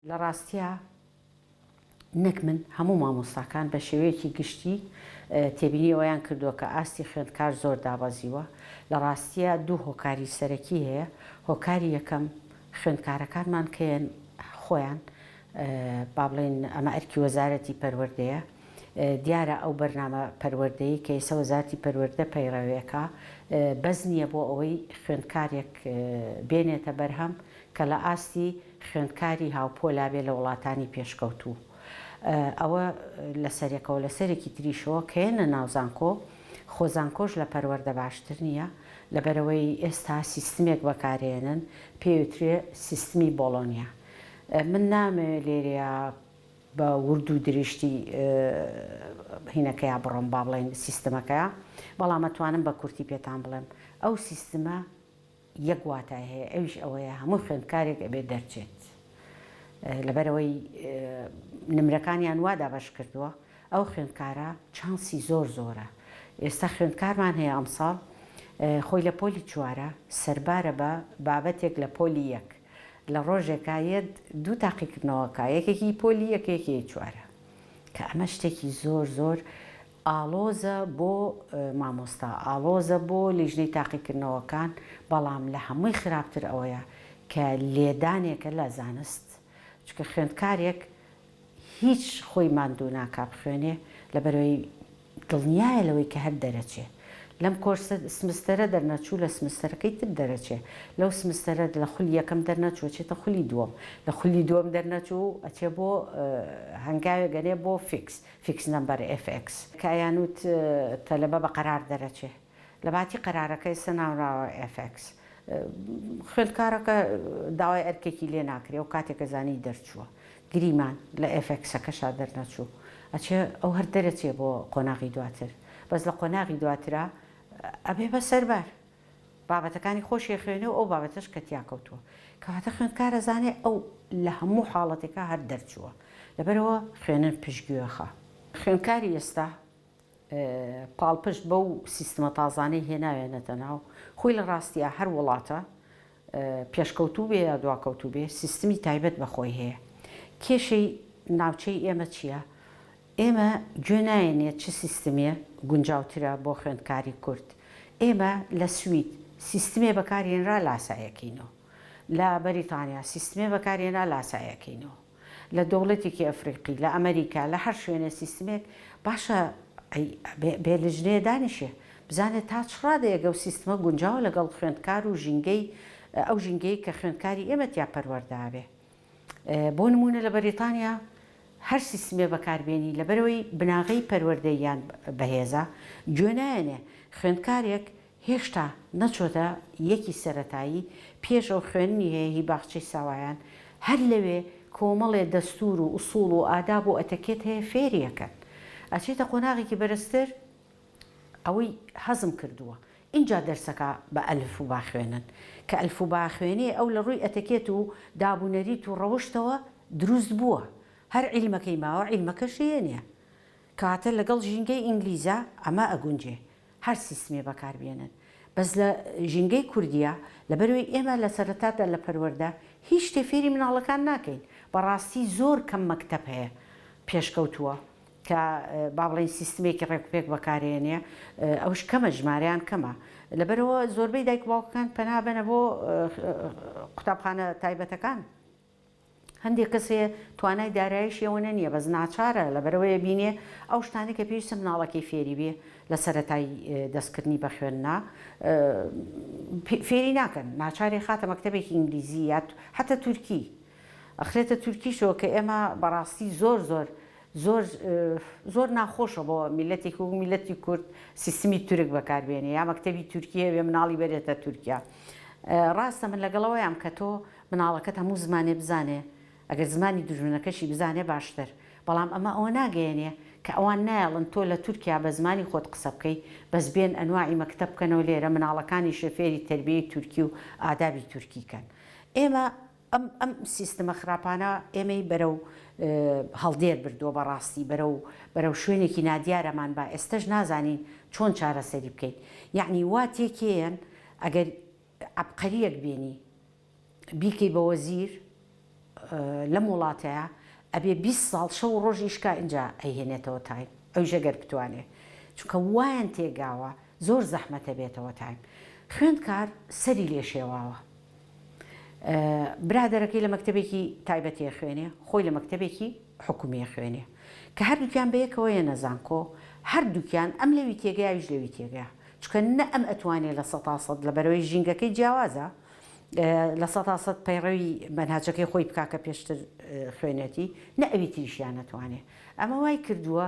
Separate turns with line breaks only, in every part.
لە ڕاستیا نەک من هەموو مامۆستاکان بە شێوەیەکی گشتی تێبینی ئەوەیان کردووە کە ئاستی خوێندکار زۆر دابەزیوە. لە ڕاستیا دوو هۆکاری سەرەکی هەیە، هۆکاری یەکەم خوێندکارەکانمان کەیەن خۆیان با بڵێین ئەمە ئەرکی وەزارەتی پەروەردەیە، دیارە ئەو بەرنامە پەروەردەیی کە ئێستا وەزارەتی پەروەردە پەیڕەوێکا بەس نییە بۆ ئەوەی خوێندکارێک بێنێتە بەرهەم کە لە ئاستی خوێندکاری هاوپۆلا بێ لە وڵاتانی پێشکەوتوو. ئەوە لە سەرێکەوە، لە سەرێکی تریشەوە کە یەنە ناو زانکۆ، خۆ زانکۆش لە پەروەردە باشتر نییە، لەبەرئەوەی ئێستا سیستمێک بەکارێنن پێیوترێ سیستمی بۆڵۆنیا. من نامەوێ لێرەیا بە ورد و درشتی هینەکەیا بڕۆم با بڵێین سیستمەکەیا، بەڵام ئەتوانم بە کورتی پێتان بڵێم ئەو سیستمە یەک واتای هەیە ئەویش ئەوەیە هەموو خوێندکارێک ئەبێت دەرچێت لەبەرئەوەی نمرەکانیان وا دابەش کردووە ئەو خوێندکارە چانسی زۆر زۆرە ئێستا خوێندکارمان هەیە ئەمساڵ خۆی لە پۆلی چوارە سەربارە بە بابەتێک لە پۆلی یەک لە ڕۆژێکا یەت دوو تاقیکردنەوەکە یەکێکی پۆلی یەک یەکێکی چوارە کە ئەمە شتێکی زۆر زۆر ئاڵۆزە بۆ مامۆستا، ئاڵۆزە بۆ لیژنەی تاقیکردنەوەکان، بەڵام لە هەمووی خراپتر ئەوەیە کە لێدانێکە لە زانست، چونکە خوێندکارێک هیچ خۆی ماندوو ناکا بخوێنێ، لەبەرئەوەی دڵنیایە لەوەی کە هەر دەرەچێ. لەم کۆرسە سمستەرە دەرنەچوو لە سمستەرەکەی تر دەرەچێ، لەو سمستەرە لە خولی یەکەم دەرنەچوو ئەچێتە خولی دووەم، لە خولی دووەم دەرنەچوو ئەچێ بۆ هەنگاوێک ئەنێ بۆ فیکس، fix number FX. کە ئەیانوت تەلەبە بە قەرار دەرەچێ لە باتی قەرارەکە ئێستا ناونراوە FX. خوێندکارەکە داوای ئەرکێکی لێ ناکرێ و کاتێکە زانی دەرچووە گریمان لە FX ەکەشا دەرنەچوو ئەچێ ئەو هەر دەرەچێ بۆ قۆناغی دواتر بەس لە قۆناغی دواترا ئەبێ بە سەربار. بابەتەکانی خۆشی ئەخوێنێ و ئەو بابەتەش کە تیا کەوتووە. کەواتە خوێندکار ئەزانێ ئەو لە هەموو حاڵەتێکا هەر دەرچووە. لەبەرئەوە خوێنن پشتگوێ خە. خوێندکاری ئێستا پاڵپشت بەو سیستمە تازانەی هێناوێنەتە ناو خۆی لە ڕاستیا هەر وڵاتە پێشکەوتوو بێ یا دواکەوتوو بێ سیستمی تایبەت بە خۆی هەیە. کێشەی ناوچەی ئێمە چییە؟ ئێمە گوێ نایەنێ چ سیستمێ گونجاوترە بۆ خوێندکاری کورد. ئێمە لە سوید سیستمێ بەکار هێنرا لاسایەکەینەوە. لە بەریتانیا سیستمێ بەکار هێنا لاسایەکەینەوە. لە دەوڵەتێکی ئەفریقی، لە ئەمەریکا، لە هەر شوێنێ سیستمێک باشە ئەی بێ لجنەیە دانیشێ بزانێ تا چ ڕادەیەک ئەو سیستمە گونجاوە لەگەڵ خوێندکار و ژینگەی ئەو ژینگەی کە خوێندکاری ئێمە تیا پەروەردە ئەبێ. بۆ نموونە لە بەریتانیا هەر سیستمێ بەکاربێنی لەبەرئەوەی بناغەی پەروەردەییان بەهێزە گوێ نایەنێ خوێندکارێک هێشتا نەچۆتە یەکی سەرەتایی پێش ئەو خوێندنی هەیە هی باخچەی ساوایان هەر لەوێ کۆمەڵێ دەستور و ئوسوڵ و ئاداب و ئەتەکێت هەیە فێری ئەکەن ئەچێتە قۆناغێکی بەرزتر ئەوەی هەزم کردووە ئینجا دەرسەکە بە ئەلف و با خوێنن کە ئەلف و با خوێنێ ئەو لە ڕووی ئەتەکێت و داب و نەریت و ڕەوشتەوە دروست بووە هەر عیلمەکەی ماوە عیلمەکەش هێنێ کەواتە لەگەڵ ژینگەی ئینگلیزا ئەمە ئەگونجێ هەر سیستمێ بەکار بێنن بەس لە ژینگەی کوردیا لەبەرئەوەی ئێمە لە سەرەتادا لە پەروەردە هیچ شتێ فێری مناڵەکان ناکەین بەڕاستی زۆر کەم مەکتەب هەیە پێشکەوتووە کە با بڵێین سیستمێکی ڕێکوپێک بەکارێنێ ئەوش کەمە ژمارەیان کەمە لەبەرەوە زۆربەی دایک و باوکەکان پەنا بەنە بۆ قوتابخانە تایبەتەکان هەندێک کەس هەیە توانای دارایشی ئەوەنە نییە بەس ناچارە لەبەرەوەیە بینێ ئەو شتانەی کە پێویستە مناڵەکەی فێری بێ لە سەرەتای دەستکردنی بە خوێندنا فێری ناکەن ناچاری خاتە مەکتەبێکی ئینگلیزی یا حتا تورکی ئەخرێتە تورکیشەوە کە ئێمە بەڕاستی زۆر زۆر زۆر زۆر ناخۆشە بۆ میللەتێکی وەک میللەتی کورد سیستمی تورک بەکار بێنێ یا مەکتەبی تورکی هەبێ مناڵی بەرێتە تورکیا ڕاستە من لەگەڵەوەیام کە تۆ مناڵەکەت هەموو زمانێ بزانێ ئەگەر زمانی دوژمنەکەشی بزانێ باشتر بەڵام ئەمە ئەوە ناگەیەنێ کە ئەوان نایەڵن تۆ لە تورکیا بە زمانی خۆت قسە بکەی بەس بێن ئەنواعی مەکتەب بکەنەوە لێرە مناڵەکانیشێ فێری تەربیەی تورکی و ئادابی تورکی کەن ئێمە ئەم ئەم سیستمە خراپانە ئێمەی بەرەو هەڵدێر بردووە بەڕاستی بەرەو بەرەو شوێنێکی نادیارەمان با ئێستەش نازانین چۆن چارەسەری بکەین یەعنی وا تێکێیەن ئەگەر عەبقەریەک بێنی بیکەی بە وەزیر. لەم وڵاتەیا ئەبێ 20 ساڵ شەو و ڕۆژ ئیش کا ئینجا ئەیهێنێتەوە time ئەویش ئەگەر بتوانێ چونکە وایان تێگاوە زۆر زەحمەتە بێتەوە time خوێندکار سەری لێ شێواوە برادەرەکەی لە مەکتەبێکی تایبەتی ئەخوێنێ خۆی لە مەکتەبێکی حکومی ئەخوێنێ کە هەردووکیان بەیەکەوە یەنە زانکۆ هەردووکیان ئەم لەوی تێگەیا ئەویش لەوی تێگەیا چونکە نە ئەم ئەتوانێ 100% لەبەرئەوەی ژینگەکەی جیاوازە 100% پەیڕەوی مەنهەجەکەی خۆی بکا کە پێشتر خوێنێتی نە ئەوی تریشیان ئەتوانێ ئەمە وای کردووە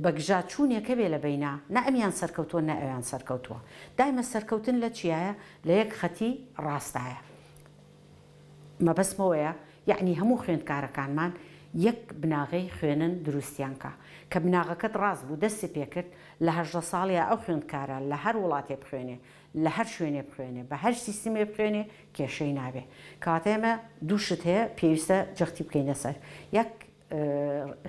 بەگژا چوونێک هەبێ لە بەینا نە ئەمیان سەرکەوتووە نە ئەویان سەرکەوتووە دایمە سەرکەوتن لە چیایە لە یەک خەتی ڕاستایە مەبەستمەوەیە یەعنی هەموو خوێندکارەکانمان یەک بناغەی خوێنن دروستیان کا کە بناغەکەت ڕاست بوو دەستی پێکرد لە 18 ساڵیا ئەو خوێندکارە لە هەر وڵاتێ بخوێنێ لە هەر شوێنێ بخوێنێ بە هەر سیستمێ بخوێنێ کێشەی نابێ کەواتە ئێمە دوو شت هەیە پێویستە جەختی بکەینە سەر یەک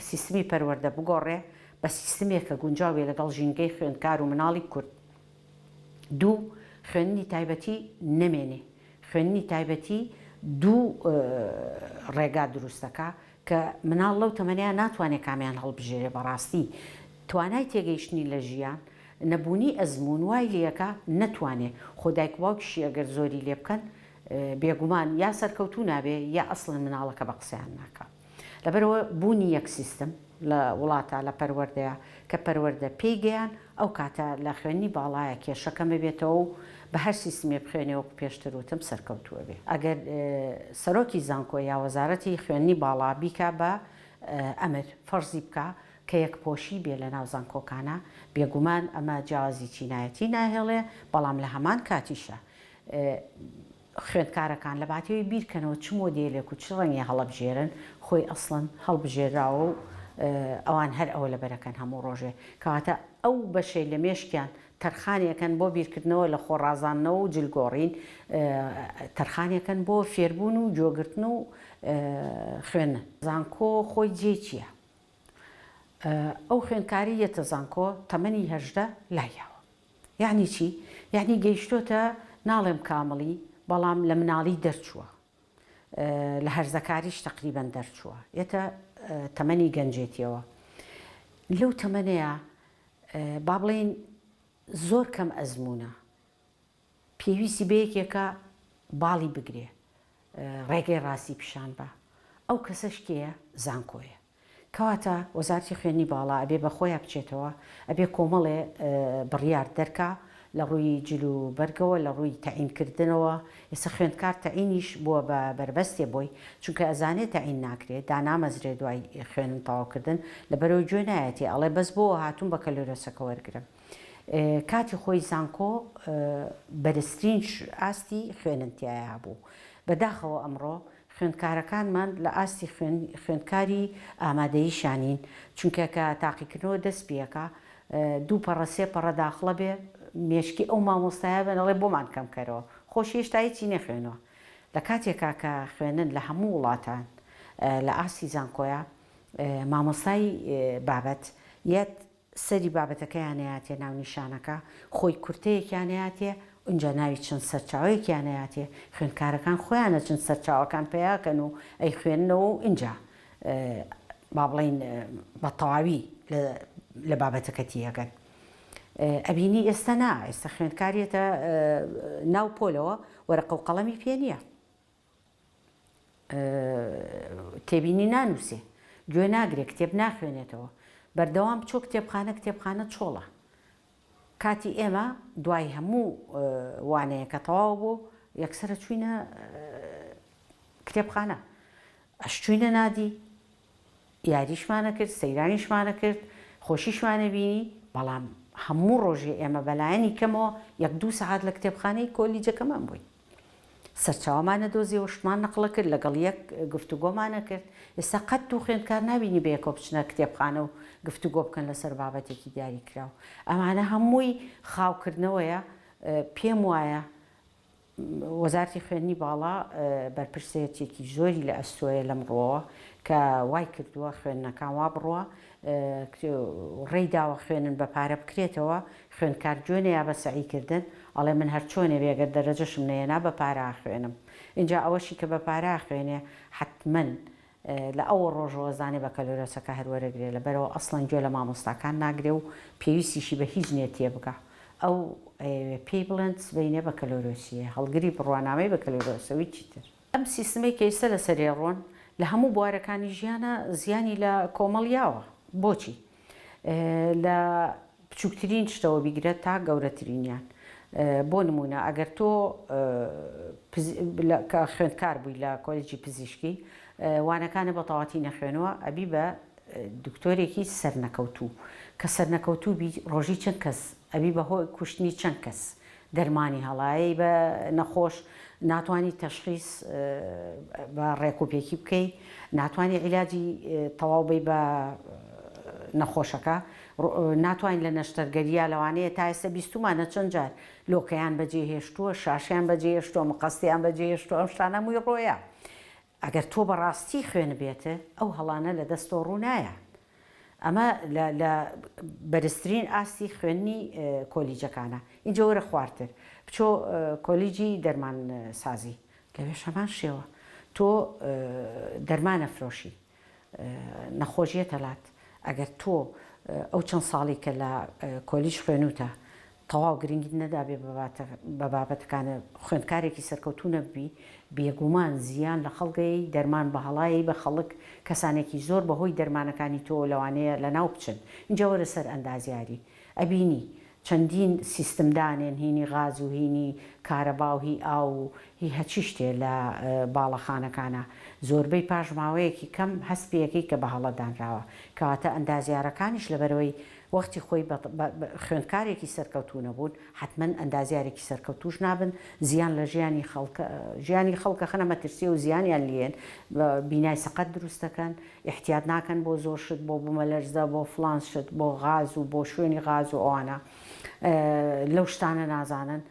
سیستمی پەروەردە بگۆڕێ بە سیستمێک کە گونجاو بێ لەگەڵ ژینگەی خوێندکار و مناڵی کورد. دوو، خوێندنی تایبەتی نەمێنێ. خوێندنی تایبەتی دوو ڕێگا دروست دەکا کە مناڵ لەو تەمەنەیا ناتوانێ کامیان هەڵبژێرێ بەڕاستی توانای تێگەیشتنی لە ژیان نەبوونی ئەزموون وای لێکا نەتوانێ خۆ دایک و باوکیشی ئەگەر زۆری لێ بکەن بێگومان یا سەرکەوتوو نابێ یا ئەسڵەن مناڵەکە بە قسەیان ناکا. لەبەرئەوە بوونی یەک سیستم لە وڵاتە لە پەروەردەیا کە پەروەردە پێی گەیان ئەو کاتە لە خوێندنی باڵایا کێشە کەمەبێتەوە و بە هەر سیستمێ بخوێنێ وەکو پێشتر وتم سەرکەوتوو ئەبێ. ئەگەر سەرۆکی زانکۆ یا وەزارەتی خوێندنی باڵا بیکا بە ئەمر فەرزی بکا کە یەکپۆشی بێ لە ناو زانکۆکانا بێگومان ئەمە جیاوازی چینایەتی ناهێڵێ بەڵام لە هەمان کاتیشا خوێندکارەکان لە باتیەوەی بیرکەنەوە چ مۆدێلێک و چ ڕەنگێ هەڵەبژێرن، خۆی ئەسڵەن هەڵبژێرراوە و ئەوان هەر ئەوە لەبەرەکەن هەموو ڕۆژێ. کەواتە ئەو بەشەی لە مێشکیان تەرخانیەکەن بۆ بیرکردنەوە لە خۆ ڕازاندنەوە و جل گۆڕین، تەرخانیەکەن بۆ فێربوون و گوێگرتن و خوێندن. زانکۆ خۆی جێی چیە؟ ئەو خوێندکارەی یەتە زانکۆ تەمەنی 18 لایاوە. یەعنی چی؟ یەعنی گەیشتۆتە ناڵێم کامڵی بەڵام لە مناڵی دەرچووە لە هەرزەکاریش تەقریبەن دەرچووە یەتە تەمەنی گەنجێتیەوە لەو تەمەنەیە با بڵێین زۆر کەم ئەزموونە پێویستی بە یەکێکە باڵی بگرێ ڕێگەی ڕاستی پیشان بە ئەو کەسەش کێیە زانکۆیە کەواتە وەزارەتی خوێندنی باڵا ئەبێ بە خۆیا بچێتەوە، ئەبێ کۆمەڵێ بڕیار دەرکا لە ڕووی جل و بەرگەوە، لە ڕووی تەعین کردنەوە، ئێستا خوێندکار تەعینیش بووە بە بەربەستێ بۆی، چونکە ئەزانێ تەعین ناکرێ، دانامەزرێ دوای خوێندن تەواو کردن، لەبەرئەوەی گوێ نایەتێ، ئەڵێ بەس بۆ هاتووم بەکەلۆرێسەکە وەرگرم. کاتی خۆی زانکۆ بەرزترین ئاستی خوێندن تیایا هەبوو، بەداخەوە ئەمڕۆ خوێندکارەکانمان لە ئاستی خوێندکاری ئامادەییشا نین، چونکە کە تاقیکردنەوە دەست پێکا دوو پەڕە سێ پەڕە داخڵە بێ مێشکی ئەو مامۆستایە بن ئەڵێ بۆمان کەم کەرەوە خۆشی هێشتا هیچی نەخوێنوە لە کاتێکا کە خوێندن لە هەموو وڵاتان لە ئاستی زانکۆیا مامۆستای بابەت یەت سەری بابەتەکەیان ئەیاتێ ناونیشانەکە خۆی کورتەیەکیان ئەیاتێ ئینجا ناوی چەند سەرچاوەیەکیان ئەیاتێ خوێندکارەکان خۆیان ئەچن سەرچاوەکان پەیاکەن و ئەیخوێننەوە و ئینجا با بڵێین بە تەواوی لە بابەتەکە تیەگەن ئەبینی ئێستا نا ئێستا خوێندکار یەتە ناو پۆلەوە وەرەقە و قەڵەمی پێ نییە تێبینی نانووسێ، گوێ ناگرێ، کتێب ناخوێنێتەوە، بەردەوام بچۆ کتێبخانە، کتێبخانە چۆڵە. کاتی ئێمە دوای هەموو وانەیەکە تەواو بوو، یەکسەرە چووینە کتێبخانە، ئەشچووینە نادی، یاریشمان ئەکرد، سەیرانیشمان ئەکرد، خۆشیشمان ئەبینی، بەڵام هەموو ڕۆژێ ئێمە بەلایەنی کەمەوە یەک دوو سەعات لە کتێبخانەی کۆلیجەکەمان بووین. سەرچاوەمان ئەدۆزیەوە، شتمان نەقڵ ئەکرد، لەگەڵ یەک گفتوگۆمان ئەکرد. ئێستا قەت دوو خوێندکار نابینی بەیەکەوە بچنە کتێبخانە و گفتوگۆ بکەن لەسەر بابەتێکی دیاریکراو. ئەمانە هەمووی خاوکردنەوەیە. پێم وایە وەزارەتی خوێندنی باڵا بەرپرسێتیەکی زۆری لە ئەستۆیە لەم ڕووەوە کە وای کردووە خوێندنەکان وا بڕوا ڕێی داوە خوێنن بە پارە بکرێتەوە خوێندکار گوێ نەیا بە سەعی کردن. ئەڵێ من هەر چۆنێ بێ گەر دەرەجەشم نەهێنا بە پارە ئەخوێنم. ئینجا ئەوەشی کە بە پارە ئەخوێنێ حەتمەن لە ئەوە ڕۆژەوە زانێ بەکەلۆرۆسەکە هەر وەرەگرێ لەبەرئەوە ئەسڵەن گوێ لە مامۆستاکان ناگرێ و پێویستیشی بە هیچ نیە تێبگا ئەو ئەیەوێ پێی بڵێن سبەینێ بەکەلۆرۆسیە هەڵگری بڕوانامەی بەکەلۆرۆسە و هیچی تر. ئەم سیستمەی کە ئیستە لەسەری ڕۆن لە هەموو بوارەکانی ژیانا زیانی لە کۆمەڵ یاوە بۆچی؟ لە بچووکترین شتەوە بیگرە تا گەورەترینیان. بۆ نموونە ئەگەر تۆ کە خوێندکار بووی لە کۆلێجی پزیشکی وانەکانت بە تەواتی نەخوێنەوە ئەبی بە دکتۆرێکی سەرنەکەوتوو کە سەرنەکەوتوو بی ڕۆژی چەند کەس ئەبی بە هۆی کوشتنی چەند کەس دەرمانی هەڵایەی بە نەخۆش، ناتوانی تەشخیس بە ڕێکوپێکی بکەی، ناتوانی عیلاجی تەواو بەی بە نەخۆشەکە، ناتوانین لە نەشتەرگەرییا لەوانەیە تا ئێستا بیستومانە چەند جار لۆکەیان بەجێ هێشتووە، شاشیان بەجێ هێشتووە، مقەستیان بەجێ هێشتووە، ئەم شتانە هەمووی ڕۆیە. ئەگەر تۆ بەڕاستی خوێنبێت ئەو هەڵانە لە دەست تۆ ڕوو نایەن. ئەمە لە لە بەرزترین ئاستی خوێندنی کۆلیجەکانە. ئینجا وەرە خوارتر بچۆ کۆلیجی دەرمانسازی لەوێش هەمان شێوە تۆ دەرمان ئەفرۆشی نەخۆش یەتە لات ئەگەر تۆ ئەو چەند ساڵی کە لە کۆلیج خوێنوتە تەواو گرنگیت نەدابێ بە بابەتەکانت، خوێندکارێکی سەرکەوتوو نەببی، بێگومان زیان لە خەڵک ئەیەی، دەرمان بە هەڵە ئەیەی بە خەڵک، کەسانێکی زۆر بە هۆی دەرمانەکانی تۆوە لەوانەیە لەناو بچن، ئینجا وەرە سەر ئەندازیاری، ئەبینی چەندین سیستم دانێن هینی غاز و هینی کارەبا و هی ئاو و هی هەچی شتێ لە باڵەخانەکانا، زۆربەی پاش ماوەیەکی کەم هەست پێ ئەکەی کە بە هەڵە دانراوە، کەواتە ئەندازیارەکانیش لەبەرئەوەی وەختی خۆی بە خوێندکارێکی سەرکەوتوو نەبوون، حەتمەن ئەندازیارێکی سەرکەوتووش نابن، زیان لە ژیانی خەڵک ژیانی خەڵک ئەخەنە مەترسییەوە زیانیان لێن، بینای سەقەت دروست دەکەن، ئیحتیات ناکەن بۆ زۆر شت، بۆ بومەلەرزە، بۆ فڵان شت، بۆ غاز و بۆ شوێنی غاز و ئەوانە لەو شتانە نازانن،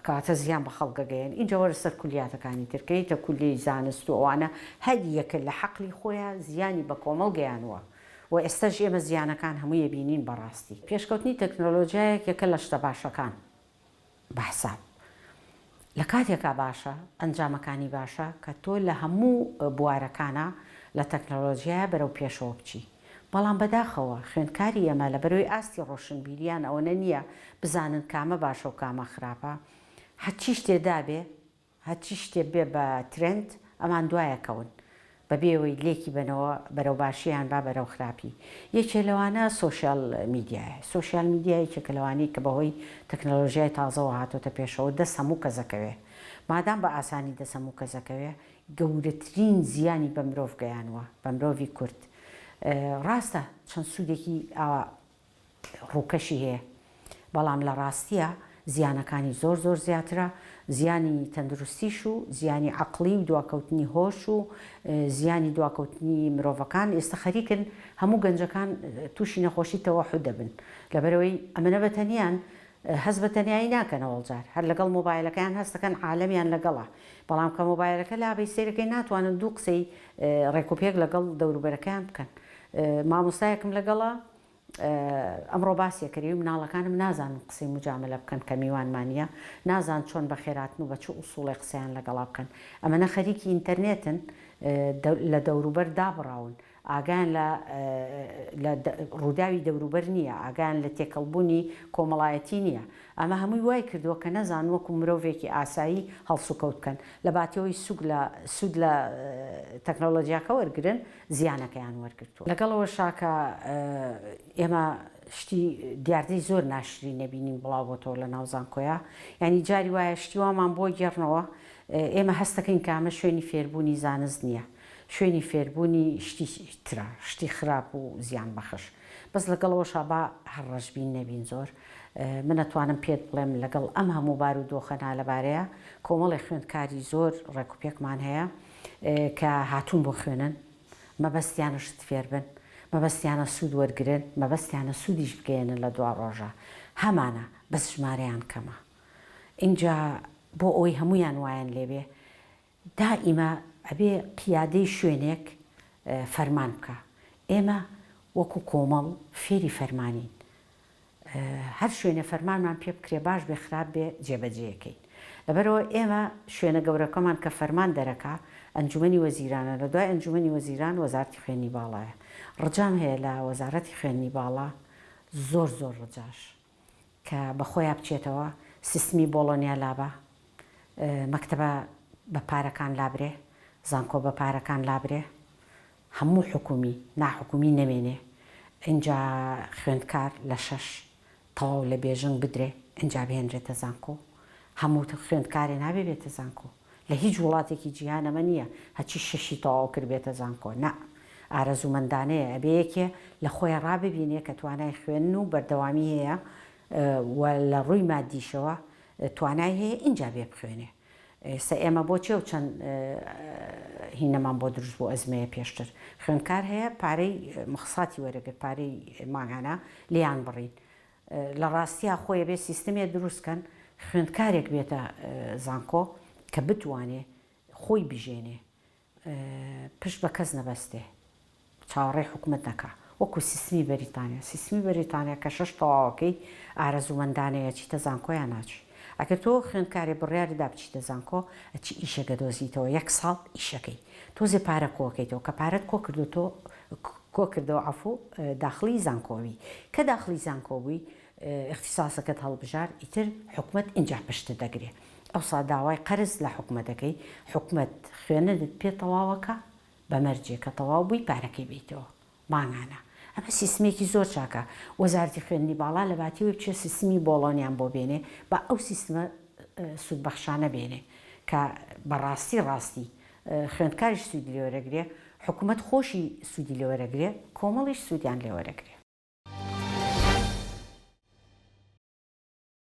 کەواتە زیان بە خەڵک ئەگەیەن، ئینجا وەرە سەر کولیاتەکانی تر کە یەتە کولیەی زانست و ئەوانە هەر یەکە لە حەقلی خۆیا زیانی بە کۆمەڵ گەیانووە و ئێستەش ئێمە زیانەکان هەمووی ئەبینین بەڕاستی. پێشکەوتنی تەکنۆلۆجیا یەکێکە لە شتە باشەکان بە حساب لە کاتێکا باشە ئەنجامەکانی باشە کە تۆ لە هەموو بوارەکانا لە تەکنۆلۆجیایا بەرەو پێشەوە بچی بەڵام بەداخەوە خوێندکاری ئێمە لەبەرئەوەی ئاستی ڕۆشنبیریان ئەوەنە نییە بزانن کامە باشە و کامە خراپە هەرچی شتێ دابێ هەرچی شتێ بێ بە ترێند ئەمان دوایەکەون بەبێ ئەوەی لێکی بەنەوە بەرەو باشیان با بەرەو خراپی یەکێ لەوانە سۆشیال میدیایە سۆشیال میدیا یەکێکە لەوانەی کە بەهۆی تەکنەلۆژیای تازەوە هاتۆتە پێشەوە دەست هەموو کەس ئەکەوێ مادام بە ئاسانی دەست هەموو کەس ئەکەوێ گەورەترین زیانی بە مرۆڤ گەیانوە، بە مرۆڤی کورد. ڕاستە چەند سوودێکی ئاوا ڕووکەشی هەیە، بەڵام لە ڕاستیا زیانەکانی زۆر زۆر زیاترە، زیانی تەندروستیش و زیانی عەقڵی و دواکەوتنی هۆش و زیانی دواکەوتنی مرۆڤەکان، ئێستا خەریکن هەموو گەنجەکان تووشی نەخۆشی تەوەحود دەبن، لەبەرئەوەی ئەمنە بە تەنیان هەست بە تەنیایی ناکەن ئەوەڵ جار هەر لەگەڵ مۆبایلەکەیان هەست دەکەن عالەمیان لەگەڵە بەڵام کە مۆبایلەکە لابەی سەیرەکەی ناتوانن دوو قسەی ڕێکوپێک لەگەڵ دەوروبەرەکەیان بکەن مامۆستایەکم لەگەڵە ئەمڕۆ باسیەکەری مناڵەکانم نازانن قسەی مجاملە بکەن کە میوانمانە نازان چۆن بەخێراتن و بە چ ئوسوڵێ قسەیان لەگەڵا بکەن ئەمەنە خەریکی ئینتەرنێتن لە دەوروبەر دابڕاون ئاگایان لە لە ڕووداوی دەوروبەر نییە، ئاگایان لە تێکەڵبوونی کۆمەڵایەتی نییە. ئەمە هەمووی وای کردووە کە نەزانن وەکو مرۆڤێکی ئاسایی هەڵسوکەوت بکەن. لە باتی ئەوەی سوک لە سوود لە تەکنۆلۆجیاکە وەرگرن، زیانەکەیان وەرگرتووە. لەگەڵ ئەوەشا کە ئێمە شتی دیاردەی زۆر ناشرین ئەبینین بڵاو بۆتەوە لە ناو زانکۆیا، یانی جاری وایە شتی وامان بۆ گێڕنەوە ئێمە هەست دەکەین کە ئەمە شوێنی فێربوونی زانست نییە. شوێنی فێربوونی شتی ترە، شتی خراپ و زیان بەخش. بەس لەگەڵ ئەوەشا با هەر ڕەشبین نەبین زۆر. من ئەتوانم پێت بڵێم لەگەڵ ئەم هەموو بارودۆخە نالەبارەیە کۆمەڵێ خوێندکاری زۆر ڕێکوپێکمان هەیە کە هاتوون بۆ خوێنن، مەبەستیانە شت فێربن، مەبەستیانە سوود وەرگرن، مەبەستیانە سوودیش بگەیەنن لە دواڕۆژا. هەمانە بەس ژمارەیان کەمە. ئینجا بۆ ئەوەی هەموویان وایان لێبێ دائیمە ئەبێ قیادەی شوێنێک فەرمان بکا. ئێمە وەکو کۆمەڵ فێری فەرمانین. هەر شوێنێ فەرمانمان پێ بکرێ باش بێ خراپ بێ جێبەجێیەکەین. لەبەرئەوە ئێمە شوێنە گەورەکەمان کە فەرمان دەرەکا ئەنجومەنی وەزیرانە، لە دوای ئەنجومەنی وەزیران وەزارەتی خوێندنی باڵایە. ڕجام هەیە لە وەزارەتی خوێندنی باڵا زۆر زۆر ڕجاش کە بە خۆیا بچێتەوە سیستمی بۆڵۆنیا لابا، مەکتەبە بە پارەکان لابرێ، زانکۆ بە پارەکان لابرێ، هەموو حکومی ناحکومی نەمێنێ ئینجا خوێندکار لە شەش تەواو لە بێژنگ بدرێ ئینجا بهێنرێتە زانکۆ هەموو خوێندکارێ نابێ بێتە زانکۆ لە هیچ وڵاتێکی جیهان ئەمە نییە هەچی شەشی تەواو کرد بێتە زانکۆ نا ئارەزوومەندانەیە ئەبێ یەکێ لە خۆیا ڕاببینێ کە توانای خوێندن و بەردەوامی هەیە و لە ڕووی مادیشەوە توانای هەیە ئینجا بێ بخوێنێ ئێستا ئێمە بۆچی ئەو چەند هینەمان بۆ دروست بوو ئەزمەیە پێشتر خوێندکار هەیە پارەی مخساتی وەرەگرت پارەی مانگانە لێیان بڕین لە ڕاستیا خۆی بێ سیستمێ دروست کەن خوێندکارێک بێتە زانکۆ کە بتوانێ خۆی بژێنێ پشت بە کەس نەبەستێ چاوەڕێی حکومەت نەکا وەکو سیستمی بەریتانیا سیستمی بەریتانیا کە شەش تەواوەکەی ئارەزوومەندانەیە ئەچیتە زانکۆ یا ناچی ئەگەر تۆ خوێندکارێ بڕیارت دا بچیتە زانکۆ ئەچی ئیشێک ئەدۆزیتەوە یەک ساڵ ئیشەکەی تۆزێ پارە کۆکەیتەوە کە پارەت کۆ کردو تۆ کۆ کردەوە عەفو داخڵی زانکۆ بی کە داخڵی زانکۆ بووی ئیختیساسەکەت هەڵبژارد ئیتر حکومەت ئینجا پشتت دەگرێ ئەوسا داوای قەرز لە حکومەت دەکەی حکومەت خوێندنت پێ تەواوەکا بە مەرجێ کە تەواو بووی پارەکەی بەیتەوە مانگانە ئەمە سیستمێکی زۆر چاکە وەزارەتی خوێندنی باڵا لە باتی ئەوەی بچێ سیستمی بۆڵۆنیان بۆ بێنێ با ئەو سیستمە سوودبەخشانە بێنێ کە بە ڕاستی ڕاستی خوێندکاریش سوودی لێ وەرەگرێ حکومەت خۆشی سوودی لێ وەرەگرێ کۆمەڵیش سوودیان لێ وەرەگرێ.